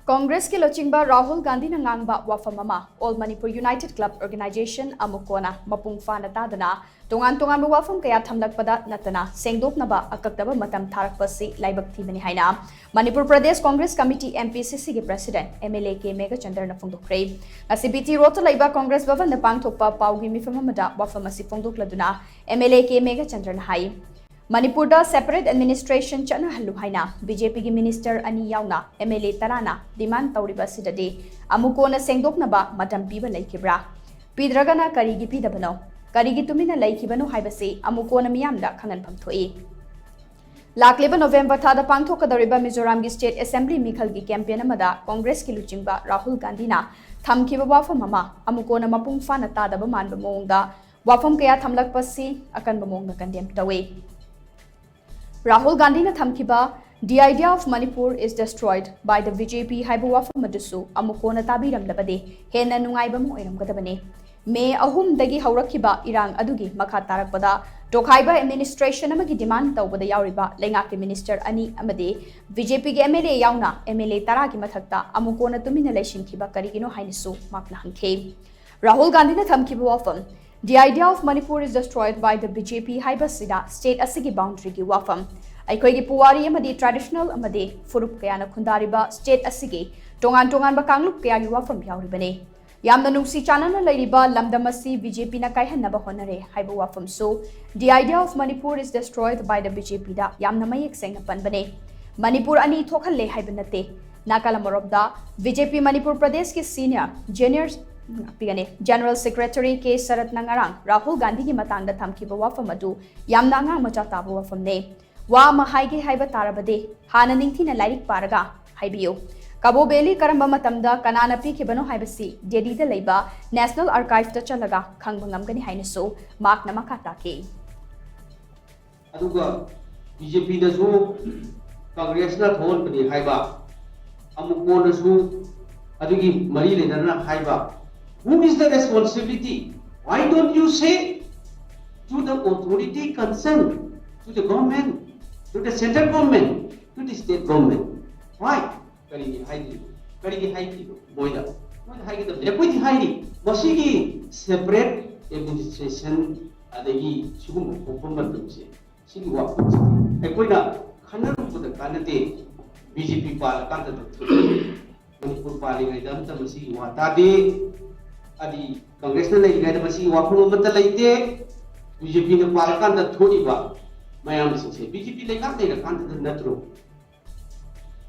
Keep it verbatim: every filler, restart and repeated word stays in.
ꯀꯣꯡꯒ꯭ꯔꯦꯁꯀꯤ ꯂꯨꯆꯤꯡꯕ ꯔꯥꯍꯨꯜ ꯒꯥꯟꯙꯤꯅ ꯉꯥꯡꯕ ꯋꯥꯐꯝ ꯑꯃ All Manipur United Club Organization, ꯑꯃꯨꯀꯣꯅ ꯃꯄꯨꯡ ꯐꯥꯅ ꯇꯥꯗꯅ ꯇꯣꯉꯥꯟ ꯇꯣꯉꯥꯟꯕ ꯋꯥꯐꯝ ꯀꯌꯥ ꯊꯝꯂꯛꯄꯗ ꯅꯠꯇꯅ ꯁꯦꯡꯗꯣꯛꯅꯕ ꯑꯀꯛꯅꯕ ꯃꯇꯝ ꯊꯥꯔꯛꯄꯁꯤ ꯂꯥꯏꯕꯛ ꯊꯤꯕꯅꯤ ꯍꯥꯏꯅ ꯃꯅꯤꯄꯨꯔ ꯄ꯭ꯔꯗꯦꯁ ꯀꯣꯡꯒ꯭ꯔꯦꯁ ꯀꯃꯤꯇꯤ, MPCC, ꯒꯤ ꯄ꯭ꯔꯁꯤꯗꯦꯟꯠ MLA ꯀꯦ ꯃꯦꯘꯆꯟꯗ꯭ꯔꯅ ꯐꯣꯡꯗꯣꯛꯈ꯭ꯔꯦ꯫ ꯉꯁꯤ BT Road ꯇ ꯂꯩꯕ ꯀꯣꯡꯒ꯭ꯔꯦꯁ ꯚꯕꯟꯗ ꯄꯥꯡꯊꯣꯛꯄ ꯄꯥꯎꯒꯤ ꯃꯤꯐꯝ ꯑꯃꯗ ꯋꯥꯐꯝ ꯑꯁꯤ ꯐꯣꯡꯗꯣꯛꯂꯗꯨꯅ MLA ꯀꯦ ꯃꯦꯘꯆꯟꯗ꯭ꯔꯅ ꯍꯥꯏ, ꯃꯅꯤꯄꯨꯔꯗ separate administration ꯆꯠꯅꯍꯜꯂꯨ ꯍꯥꯏꯅ BJP ꯒꯤ minister ꯑꯅꯤ ꯌꯥꯎꯅ MLA ꯇꯔꯥꯅ demand ꯇꯧꯔꯤꯕ ꯑꯁꯤꯗꯗꯤ ꯑꯃꯨꯛ ꯀꯣꯟꯅ ꯁꯦꯡꯗꯣꯛꯅꯕ ꯃꯇꯝ ꯄꯤꯕ ꯂꯩꯈꯤꯕ꯭ꯔꯥ? ꯄꯤꯗ꯭ꯔꯒꯅ ꯀꯔꯤꯒꯤ ꯄꯤꯗꯕꯅꯣ? ꯀꯔꯤꯒꯤ ꯇꯨꯃꯤꯟꯅ ꯂꯩꯈꯤꯕꯅꯣ ꯍꯥꯏꯕꯁꯤ ꯑꯃꯨꯛ ꯀꯣꯟꯅ ꯃꯤꯌꯥꯝꯗ ꯈꯪꯍꯟꯐꯝ ꯊꯣꯛꯏ꯫ ꯂꯥꯛꯂꯤꯕ ꯅꯣꯕꯦꯝꯕꯔ ꯊꯥꯗ ꯄꯥꯡꯊꯣꯛꯀꯗꯧꯔꯤꯕ ꯃꯤꯖꯣꯔꯥꯝꯒꯤ state assembly ꯃꯤꯈꯜꯒꯤ campaign ꯑꯃꯗ ꯀꯣꯡꯒ꯭ꯔꯦꯁꯀꯤ ꯂꯨꯆꯤꯡꯕ ꯔꯥꯍꯨꯜ ꯒꯥꯟꯙꯤꯅ ꯊꯝꯈꯤꯕ ꯋꯥꯐꯝ ꯑꯃ ꯑꯃꯨꯛ ꯀꯣꯟꯅ ꯃꯄꯨꯡ ꯐꯥꯅ ꯇꯥꯗꯕ ꯃꯥꯟꯕ ꯃꯑꯣꯡꯗ ꯋꯥꯐꯝ ꯀꯌꯥ ꯊꯝꯂꯛꯄꯁꯤ ꯑꯀꯟꯕ ꯃꯑꯣꯡꯗ condemn ꯇꯧꯏ꯫ ꯔꯥꯍꯨꯜ ꯒꯥꯟꯙꯤꯅ ꯊꯝꯈꯤꯕ "The idea of Manipur is destroyed by the BJP" ꯍꯥꯏꯕ ꯋꯥꯐꯝ ꯑꯗꯨꯁꯨ ꯑꯃꯨꯛ ꯀꯣꯟꯅ ꯇꯥꯕꯤꯔꯝꯂꯕꯗꯤ ꯍꯦꯟꯅ ꯅꯨꯡꯉꯥꯏꯕ ꯑꯃ ꯑꯣꯏꯔꯝꯒꯗꯕꯅꯤ꯫ ꯃꯦ ꯑꯍꯨꯝꯗꯒꯤ ꯍꯧꯔꯛꯈꯤꯕ ꯏꯔꯥꯡ ꯑꯗꯨꯒꯤ ꯃꯈꯥ ꯇꯥꯔꯛꯄꯗ ꯇꯣꯈꯥꯏꯕ administration ꯑꯃꯒꯤ demand ꯇꯧꯕꯗ ꯌꯥꯎꯔꯤꯕ ꯂꯩꯉꯥꯛꯀꯤ minister ꯑꯅꯤ ꯑꯃꯗꯤ BJP ꯒꯤ MLA ꯌꯥꯎꯅ MLA ꯇꯔꯥꯒꯤ ꯃꯊꯛꯇ ꯑꯃꯨꯛ ꯀꯣꯟꯅ ꯇꯨꯃꯤꯟꯅ ꯂꯩꯁꯤꯟꯈꯤꯕ ꯀꯔꯤꯒꯤꯅꯣ ꯍꯥꯏꯅꯁꯨ ꯃꯍꯥꯛꯅ ꯍꯪꯈꯤ꯫ ꯔꯥꯍꯨꯜ ꯒꯥꯟꯙꯤꯅ ꯊꯝꯈꯤꯕ ꯋꯥꯐꯝ "The idea of Manipur is destroyed by the BJP" ꯍꯥꯏꯕꯁꯤꯗ state ꯑꯁꯤꯒꯤ boundary ꯒꯤ ꯋꯥꯐꯝ, ꯑꯩꯈꯣꯏꯒꯤ ꯄꯨꯋꯥꯔꯤ ꯑꯃꯗꯤ traditional ꯑꯃꯗꯤ ꯐꯨꯔꯨꯞ ꯀꯌꯥꯅ ꯈꯨꯟꯗꯥꯔꯤꯕ state ꯑꯁꯤꯒꯤ ꯇꯣꯉꯥꯟ ꯇꯣꯉꯥꯟꯕ ꯀꯥꯡꯂꯨꯞ ꯀꯌꯥꯒꯤ ꯋꯥꯐꯝ ꯌꯥꯎꯔꯤꯕꯅꯤ꯫ ꯌꯥꯝꯅ ꯅꯨꯡꯁꯤ ꯆꯥꯟꯅꯅ ꯂꯩꯔꯤꯕ ꯂꯝꯗꯝ ꯑꯁꯤ BJP ꯅ ꯀꯥꯏꯍꯟꯅꯕ ꯍꯣꯠꯅꯔꯦ ꯍꯥꯏꯕ ꯋꯥꯐꯝꯁꯨ "The idea of Manipur is destroyed by the BJP" ꯗ ꯌꯥꯝꯅ ꯃꯌꯦꯛ ꯁꯦꯡꯅ ꯄꯟꯕꯅꯦ꯫ ꯃꯅꯤꯄꯨꯔ ꯑꯅꯤ ꯊꯣꯛꯍꯜꯂꯦ ꯍꯥꯏꯕ ꯅꯠꯇꯦ꯫ ꯅꯥꯀꯜ ꯑꯃꯔꯣꯝꯗ BJP ꯃꯅꯤꯄꯨꯔ ꯄ꯭ꯔꯗꯦꯁꯀꯤ senior junior ꯄꯤꯒꯅꯤ General Secretary ꯀꯦ ꯁꯔꯠꯅ ꯉꯔꯥꯡ ꯔꯥꯍꯨꯜ ꯒꯥꯟꯙꯤꯒꯤ ꯃꯇꯥꯡꯗ ꯊꯝꯈꯤꯕ ꯋꯥꯐꯝ ꯑꯗꯨ ꯌꯥꯝꯅ ꯑꯉꯥꯡ ꯃꯆꯥ ꯇꯥꯕ ꯋꯥꯐꯝꯅꯦ꯫ ꯋꯥ ꯑꯃ ꯍꯥꯏꯒꯦ ꯍꯥꯏꯕ ꯇꯥꯔꯕꯗꯤ ꯍꯥꯟꯅ ꯅꯤꯡꯊꯤꯅ ꯂꯥꯏꯔꯤꯛ ꯄꯥꯔꯒ ꯍꯥꯏꯕꯤꯌꯨ꯫ ꯀꯕꯣ ꯕꯦꯂꯤ ꯀꯔꯝꯕ ꯃꯇꯝꯗ ꯀꯅꯥꯅ ꯄꯤꯈꯤꯕꯅꯣ ꯍꯥꯏꯕꯁꯤ ꯗꯦꯜꯂꯤꯗ ꯂꯩꯕ National Archive ꯇ ꯆꯠꯂꯒ ꯈꯪꯕ ꯉꯝꯒꯅꯤ ꯍꯥꯏꯅꯁꯨ ꯃꯍꯥꯛꯅ ꯃꯈꯥ ꯇꯥꯈꯤ꯫ ꯑꯗꯨꯒ BJP ꯅꯁꯨ ꯀꯪꯒ꯭ꯔꯦꯁꯅ ꯊꯣꯛꯍꯟꯕꯅꯤ ꯍꯥꯏꯕ, ꯑꯃꯨꯛ ꯀꯣꯟꯅꯁꯨ ꯑꯗꯨꯒꯤ ꯃꯔꯤ ꯂꯩꯅꯅ ꯍꯥꯏꯕ, who is the responsibility? Why don't you say to the authority concerned, to the government, to the central government, to the state government? Why? ꯀꯔꯤꯒꯤ ꯍꯥꯏꯗ꯭ꯔꯤꯕ? ꯀꯔꯤꯒꯤ ꯍꯥꯏꯗ꯭ꯔꯤꯅꯣ ꯃꯣꯏꯗ? ꯃꯣꯏꯗ ꯍꯥꯏꯒꯗꯕꯅꯤ꯫ ꯑꯩꯈꯣꯏꯗꯤ ꯍꯥꯏꯔꯤ, ꯃꯁꯤꯒꯤ separate administration ꯑꯗꯒꯤ ꯁꯤꯒꯨꯝꯕ ꯊꯣꯛꯄ ꯃꯇꯝꯁꯦ, ꯁꯤꯒꯤ ꯋꯥꯐꯝꯁꯦ ꯑꯩꯈꯣꯏꯅ ꯈꯟꯅꯔꯨꯕꯗ ꯀꯥꯟꯅꯗꯦ꯫ ꯕꯤ ꯖꯦ ꯄꯤ ꯄꯥꯜꯂꯀꯥꯟꯗ ꯊꯣꯛꯏ꯫ ꯃꯅꯤꯄꯨꯔ ꯄꯥꯜꯂꯤꯉꯩꯗ ꯑꯝꯇ ꯃꯁꯤꯒꯤ ꯋꯥ ꯇꯥꯗꯦ꯫ ꯑꯗꯤ ꯀꯪꯒ꯭ꯔꯦꯁꯅ ꯂꯩꯔꯤꯉꯩꯗ ꯃꯁꯤꯒꯤ ꯋꯥꯐꯝ ꯑꯃꯠꯇ ꯂꯩꯇꯦ꯫ ꯕꯤ ꯖꯦ ꯄꯤꯅ ꯄꯥꯜꯂꯀꯥꯟꯗ ꯊꯣꯛꯏꯕ ꯃꯌꯥꯝꯁꯤꯡꯁꯦ, ꯕꯤ ꯖꯦ ꯄꯤ ꯂꯩꯉꯥꯛ ꯂꯩꯔꯀꯥꯟꯗ ꯅꯠꯇ꯭ꯔꯣ